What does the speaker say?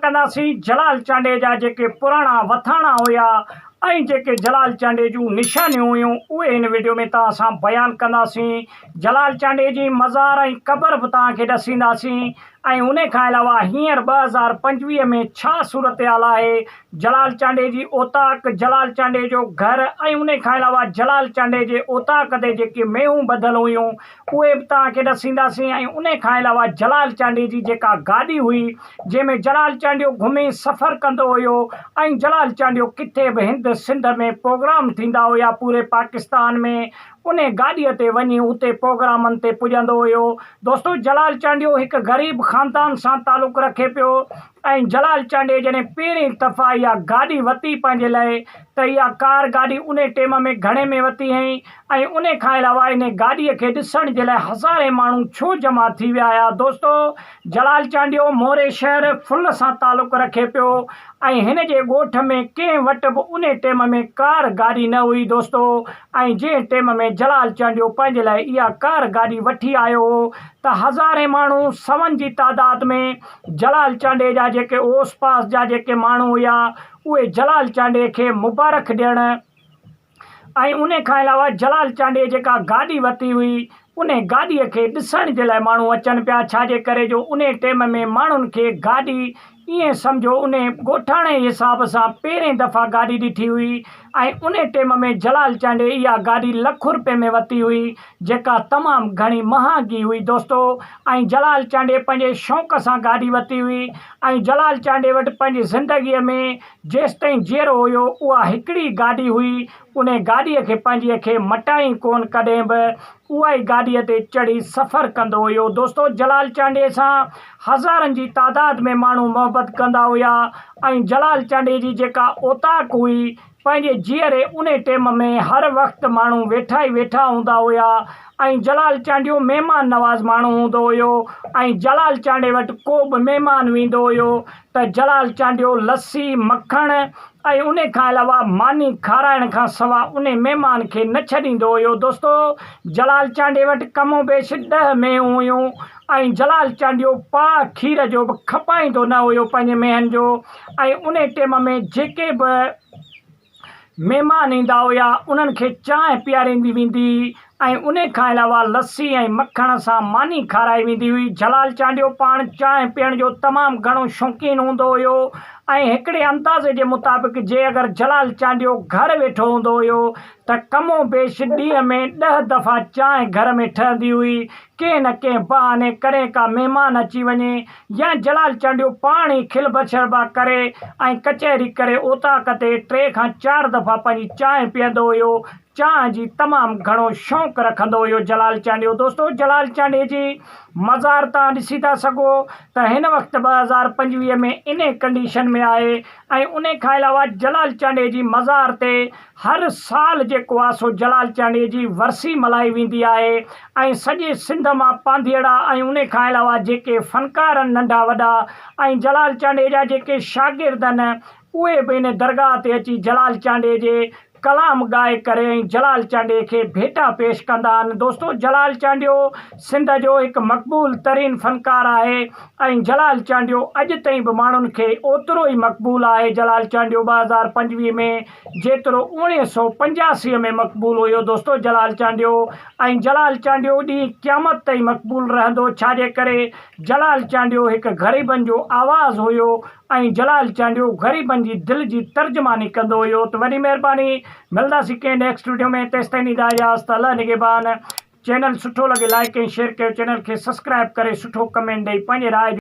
ڪنداسين جلال چانڊيي جا جيڪي پراڻا وٿاڻا هيا ۽ جيڪي جلال چانڊيي جون نشانيون هيون اهي هن وڊيو ۾ توهان سان بيان ڪنداسين. جلال چانڊيي جي مزار ۽ قبر به توهان کي ڏسينداسين ۽ ان کان علاوه هينئر 2025 ۾ ڇا صورتحال آهي، جلال چانڊيي جي اوطاق، جلال چانڊيي جو گهر ۽ ان کان علاوه جلال چانڊيي جي اوطاق تي جيڪي مينهون ٻڌل هيون اهي به توهان کي ڏسينداسين ۽ ان کان علاوه جلال چانڊيي جي جيڪا گاڏي هئي جنهن ۾ جلال چانڊيو گهمي سفر ڪندو هيو ۽ جلال چانڊيو ڪٿي به هند سنڌ ۾ پوگرام ٿيندا هيا پوري پاڪستان ۾ انهي گاڏيء تي وڃي اتي پوگرامن تي پڄندو هيو. دوستو جلال چانڊيو هڪ غريب خاندان سان تعلق رکي پيو ۽ جلال چانڊيي جڏهن پهرين دفعا اها گاڏي وتي پنهنجي لئه ته اها ڪار گاڏي انهي ٽيم ۾ گهڻي ۾ وتي هئين ۽ انهي کان علاوه انهي گاڏيء کي ڏسڻ جي لاء هزارين ماڻهو ڇو جمع ٿي ويا هيا. دوستو جلال چانڊيو موري شهر ڦل سان تعلق رکي پيو ۽ هن جي ڳوٺ ۾ ڪنهن وٽ به انهي ٽيم ۾ ڪار گاڏي نه هئي دوستو ۽ جنهن ٽيم ۾ جلال چانڊيو پنهنجي لاء اها ڪار گاڏي وٺي آيو هو ته هزارين ماڻهو سون جي تعداد ۾ جلال چانڊيي جا جيڪي اوس پاس جا جيڪي ماڻهو هيا اهي جلال چانڊيي کي مبارڪ ڏيڻ ۽ انهي کان علاوه جلال چانڊيي جيڪا گاڏي ورتي هئي انهي گاڏيء کي ڏسڻ جي لاء ماڻهو اچن پيا ڇا جي ڪري جو انهي ٽيم ۾ ماڻهن کي گاڏي ائين سمجهو انهي ڳوٺاڻي حساب سان پهرين دفعا گاڏي ڏٺي هئي ۽ انهي ٽيم ۾ جلال چانڊيي اها گاڏي لک روپين ۾ ورتي هئي جيڪا تمام گهڻي مهانگي هئي دوستو ۽ جلال چانڊيي پنهنجي شوق سان گاڏي ورتي هئي ۽ جلال چانڊيي وٽ پنهنجي زندگيء ۾ جيستائين جيئرو هيو، اها هڪڙي گاڏي هئي، انهي گاڏيء کي پنهنجيء کي مٽائين ڪونه ڪڏهن به، اها ئي گاڏيء تي چڙهي سفر ڪندو هيو. دوستو جلال چانڊيي سان هزارن جي تعداد ۾ ماڻهو محبت ڪندا هيا ۽ جلال چانڊيي جي جيڪا اوطاق هئي، پنهنجي جيئري انهي ٽيم ۾ هر وقت ماڻهو ويٺا ئي ويٺا هوندا هيا ۽ جلال چانڊيو مهمان نواز ماڻهو هوندو هيو ۽ جلال چانڊيي وٽ ڪو به مهمان ويندو هيو ته جلال چانڊيو لسي، مکڻ ۽ انهي کان علاوه ماني کارائڻ کان سوا انهي مهمان کي نه ڇڏيندو هيو. دوستو جلال چانڊيي وٽ ڪم و بيش ڏهه مينهون هيون ۽ جلال چانڊيو پاء کير جو به کپائيندو نه هيو پنهنجي مينهن جو ۽ انهي ٽيم ۾ جيڪي به مهمان ايندا هيا انهن کي چانهه پياريندي ويندي هئي ۽ انهي کان علاوه لسي ۽ مکڻ سان ماني کارائي ويندي هئي. جلال چانڊيو پاڻ چانهه پيئڻ جو تمام گهڻو شوقين هوندو هيو ۽ هڪڙي اندازي جي مطابق جي اگر جلال چانڊيو گهر ويٺو هوندو هيو ته ڪم و بيش ڏينهن ۾ ڏهه دفعا چانهه گهر ۾ ٺهندي هئي. ڪنهن نه ڪنهن بهاني ڪڏهن ڪا مهمان اچي وڃي يا جلال چانڊيو پاڻ ئي کل بڇڙبا ڪري ۽ ڪچهري ڪري اوطاق تي ٽي کان چار دفعا پنهنجي چانهه پيئندو هيو. چانهه جي تمام گهڻو شوق رکندو هيو جلال چانڊيو. دوستو جلال چانڊيي جي مزار تان ڏسي ٿا سگهو ته هن وقت 2025 ۾ انهي ڪنڊيشن ۾ آهي ۽ انهي کان علاوه جلال چانڊيي جي مزار تي هر سال جيڪو آ سو جلال چانڊيي جي ورسي ملهائي ويندي آهي ۽ سڄي سنڌ مان پانڌيئڙا ۽ انهي کان علاوه جيڪي فنڪار آهن ننڍا وڏا ۽ جلال چانڊيي جا جيڪي شاگرد آهن اهي به انهي درگاهه تي اچي جلال چانڊيي جي ڪلام ڳائي ڪري ۽ جلال چانڊيي کي ڀيٽا پيش ڪندا آهن. دوستو جلال چانڊيو سنڌ جو هڪ مقبول ترين فنڪار آهي ۽ جلال چانڊيو اڄ تائين به ماڻهن کي اوترو ئي مقبول آهي جلال چانڊيو 2025 ۾ جيترو 1985 ۾ مقبول هيو دوستو جلال چانڊيو ۽ جلال چانڊيو ڏينهن قيامت تائين مقبول رهندو ڇاجي ڪري جلال چانڊيو هڪ غريبن جو آواز هيو ۽ جلال چانڊيو غريبن جي دل جي ترجماني ڪندو هيو ته وڏي مهرباني ملنداسين ڪنهن نيڪسٽ وڊيو ۾ تيستائين ڏيندا اجازت الله نگهبان چينل سٺو لڳي لائيڪ ۽ شيئر ڪيو چينل کي سسڪرائب ڪري سٺو ڪمينٽ ڏئي پنهنجي راء جو.